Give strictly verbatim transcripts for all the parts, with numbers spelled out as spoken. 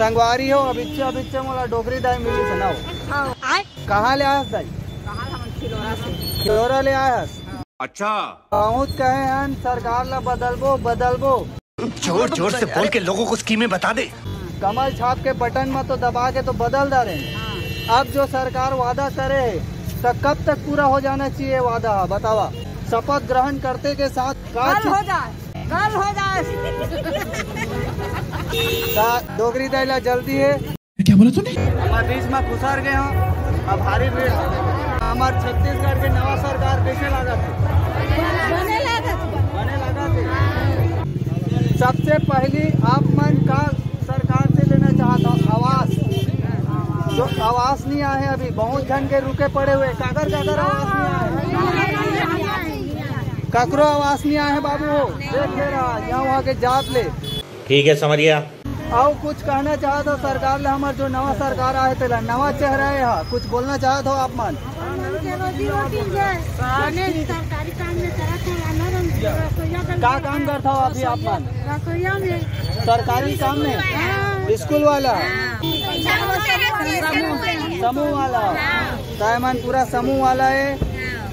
संगवारी हो, अभिच्चे अभिच्चे मोला डोकरी दाई मिली सुनाओ। हाँ। कहाँ ले आयस दाई? कहाँ ले, हमन खिलोरा से। खिलोरा ले आयस। अच्छा। बहुत कहे हन सरकार ला बदलबो बदलबो। जोर जोर से बोल के लोगों को स्कीमें बता दे। कमल छाप के बटन में तो दबा के तो बदल डारे। अब जो सरकार वादा करे है तो कब तक पूरा हो जाना चाहिए वादा? बतावा, शपथ ग्रहण करते के साथ का कल चीज हो जाए, कल हो जाए। ता डोगरी दैला जल्दी है। क्या बोला तूने? हमर बीच में खुसर गए हो, अब भारी भीड़। हमर छत्तीसगढ़ के नवा सरकार कैसे लागत है? बने लागत। बने लागत है। सबसे पहली आप मन का सरकार से लेना चाहता हूँ आवास। जो आवास नहीं आए अभी, बहुत झन के रुके पड़े हुए, काकर काकर आवास नहीं आए, काकरो आवास नहीं आए बाबू हो। देख ले रहा यहाँ वहाँ के जात ले। ठीक है समरिया। अउ कुछ कहना चाहत हो सरकार ले, हमर जो नवा सरकार आए तेला, नवा चेहरा है, हाँ, कुछ बोलना चाहत हो आप मन? हमन के रोजी रोटी जे बने सरकारी काम में करत हे, हमर रसोईया का काम करत हो अभी आप मन? रसोईया में। सरकारी काम में? हाँ। स्कूल वाला? हाँ। समूह वाला? हाँ। ताय मन पूरा समूह वाला है,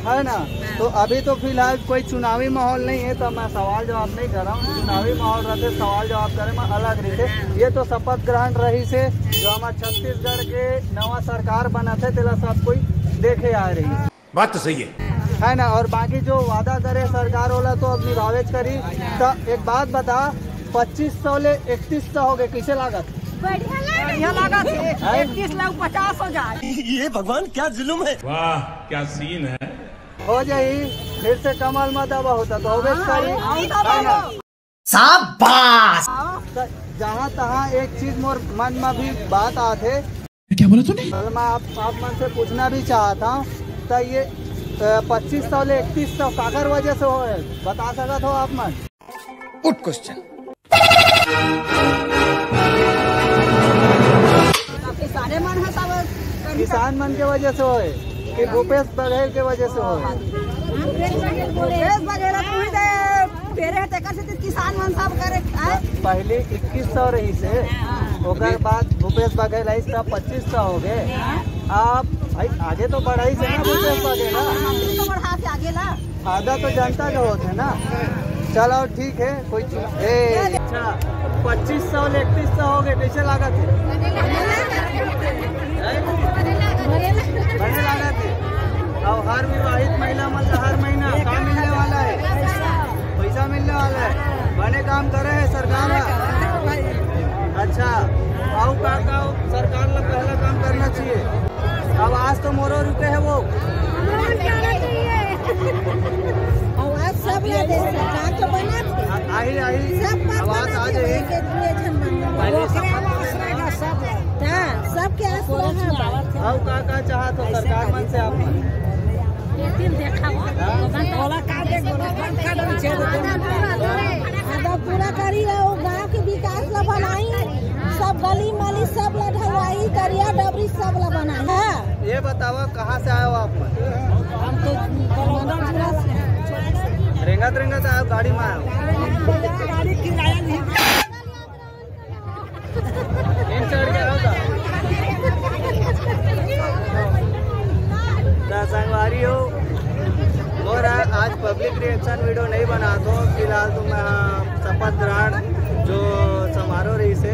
है ना? तो अभी तो फिलहाल कोई चुनावी माहौल नहीं है, तो मैं सवाल जवाब नहीं कर रहा हूँ। चुनावी माहौल रहते, सवाल जवाब करे में अलग रहते। ये तो शपथ ग्रहण रही से, जो हमारे छत्तीसगढ़ के नवा सरकार बनत है, तेला सब कोई देखे आ रही है। बात तो सही है। है ना? और बाकी जो वादा करे सरकार वाला, तो अब निभावेच करी। तो एक बात बता, पच्चीस सौ ले इकतीस सौ हो गए, कैसे लागत? बढ़िया लागत। बढ़िया लागत है। हैं? इकतीस लाख पचास हो जाए। ये भगवान क्या जुल्म है। वाह, क्या सीन है। हो जाई, फिर से कमल में दबा होता तो होबे हाँ, करी। हाँ, हाँ, है ना? हाँ। शाबाश। तो जहाँ तहाँ एक चीज मोर मन में भी बात आथे। क्या बोला तूने? तो मैं आप, आप मन से पूछना भी चाहता हूँ, तो ये पच्चीस सौ ले इकतीस सौ काकर वजह से होए, बता सकत हो आप मन? गुड क्वेश्चन। किसाने मन ह सब किसान मन के वजह से होए कि भूपेश बघेल के वजह से होए? भूपेश बघेल कोई दे तेरे है, तेकर से किसान मन सब करे, आय? पहले इक्कीस सौ रही से, ओकर बाद भूपेश बघेल आई, तब पच्चीस सौ हो गए। आप भाई आगे तो बढ़ाई से ना भूपेश बघेल ना। हम तो बढ़ा के आगे ला। फायदा तो जनता के होत है ना। चलो ठीक है, कोई चुना-, ए, अच्छा, पच्चीस सौ ले इकतीस सौ हो गए, कैसे लागत है? हैं? बने लागत है। अब हर विवाहित महिला मन ला हर महीना का मिलने वाला है? पैसा मिलने वाला है। बने काम करे है सरकार ह। अच्छा, अउ का का सरकार ला पहला काम करना चाहिए? आवास तो मोरो रुके है वो। आवास सब ला दे, सरकार तो बना दे। आ-, आही, आही। सब बात आवास बना आ दे, जाही। एक, एक, दू झन मन में। पहले ओकरे सब आवास रहेगा, सब ला। हाँ, सबके आस रहा बा। अउ का का चाहत हो सरकार मन से आप मन? ये दिन देखा हो, हाँ? तो बन तो ओला का दे, ओला का दे, छेद दे। अब पूरा करी है, वो गांव के विकास ला बनाई, सब गली माली सब ला ढलवाई, करिया डबरी सब ला बनाई। हाँ। ये बतावा, कहाँ से आए हो आप मन? हम तो बलौदापुरा से। रेंगत रेंगत आए हो, गाड़ी में आए हो? गाड़ी किराया नहीं। इन चढ़ के आओ तो। तो संगवारी हो, मोर आज पब्लिक रिएक्शन वीडियो नहीं बनात हो। फिलहाल तो मैं शपथ ग्रहण जो समारोह रहिसे,